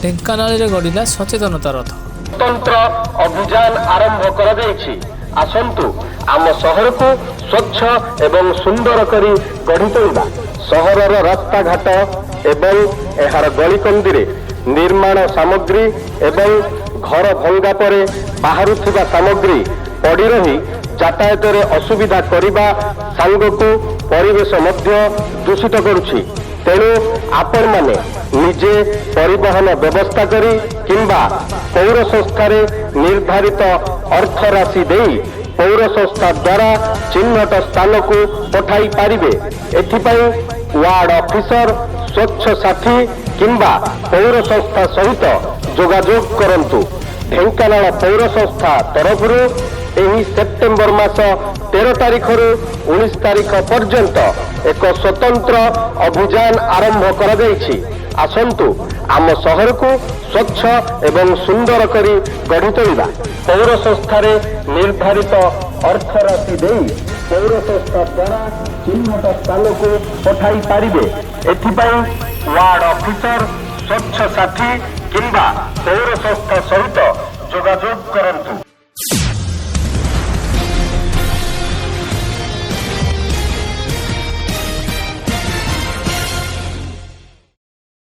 ଢେଙ୍କାନାଳରେ ଗଡ଼ିଲା ସଚେତନତା ରଥ। ସ୍ୱତନ୍ତ୍ର ଅଭିଯାନ ଆରମ୍ଭ କରାଯାଇଛି। ଆସନ୍ତୁ, ଆମ ସହରକୁ ସ୍ୱଚ୍ଛ ଏବଂ ସୁନ୍ଦର କରି ଗଢ଼ି ତୋଳିବା। ସହରର ରାସ୍ତାଘାଟ ଏବଂ ଏହାର ଗଳିକନ୍ଦିରେ ନିର୍ମାଣ ସାମଗ୍ରୀ ଏବଂ ଘର ଭଙ୍ଗା ପରେ ବାହାରୁଥିବା ସାମଗ୍ରୀ ପଡ଼ି ରହି ଯାତାୟାତରେ ଅସୁବିଧା କରିବା ସାଙ୍ଗକୁ ପରିବେଶ ମଧ୍ୟ ଦୂଷିତ କରୁଛି। ତେଣୁ ଆପଣମାନେ ନିଜେ ପରିବହନ ବ୍ୟବସ୍ଥା କରି କିମ୍ବା ପୌର ସଂସ୍ଥାରେ ନିର୍ଦ୍ଧାରିତ ଅର୍ଥ ରାଶି ଦେଇ ପୌର ସଂସ୍ଥା ଦ୍ୱାରା ଚିହ୍ନଟ ସ୍ଥାନକୁ ପଠାଇ ପାରିବେ। ଏଥିପାଇଁ ୱାର୍ଡ ଅଫିସର, ସ୍ୱଚ୍ଛ ସାଥୀ କିମ୍ବା ପୌର ସଂସ୍ଥା ସହିତ ଯୋଗାଯୋଗ କରନ୍ତୁ। ଢେଙ୍କାନାଳ ପୌର ସଂସ୍ଥା ତରଫରୁ ଏହି ସେପ୍ଟେମ୍ବର ମାସ 13 ତାରିଖରୁ 19 ତାରିଖ ପର୍ଯ୍ୟନ୍ତ ଏକ ସ୍ୱତନ୍ତ୍ର ଅଭିଯାନ ଆରମ୍ଭ କରାଯାଇଛି। ଆସନ୍ତୁ, ଆମ ସହରକୁ ସ୍ୱଚ୍ଛ ଏବଂ ସୁନ୍ଦର କରି ଗଢ଼ି ତୋଳିବା। ପୌର ସଂସ୍ଥାରେ ନିର୍ଦ୍ଧାରିତ ଅର୍ଥ ରାଶି ଦେଇ ପୌର ସଂସ୍ଥା ଦ୍ୱାରା ଚିହ୍ନଟ ସ୍ଥାନକୁ ପଠାଇ ପାରିବେ। ଏଥିପାଇଁ ୱାର୍ଡ ଅଫିସର, ସ୍ୱଚ୍ଛ ସାଥୀ କିମ୍ବା ପୌର ସଂସ୍ଥା ସହିତ ଯୋଗାଯୋଗ କରନ୍ତୁ।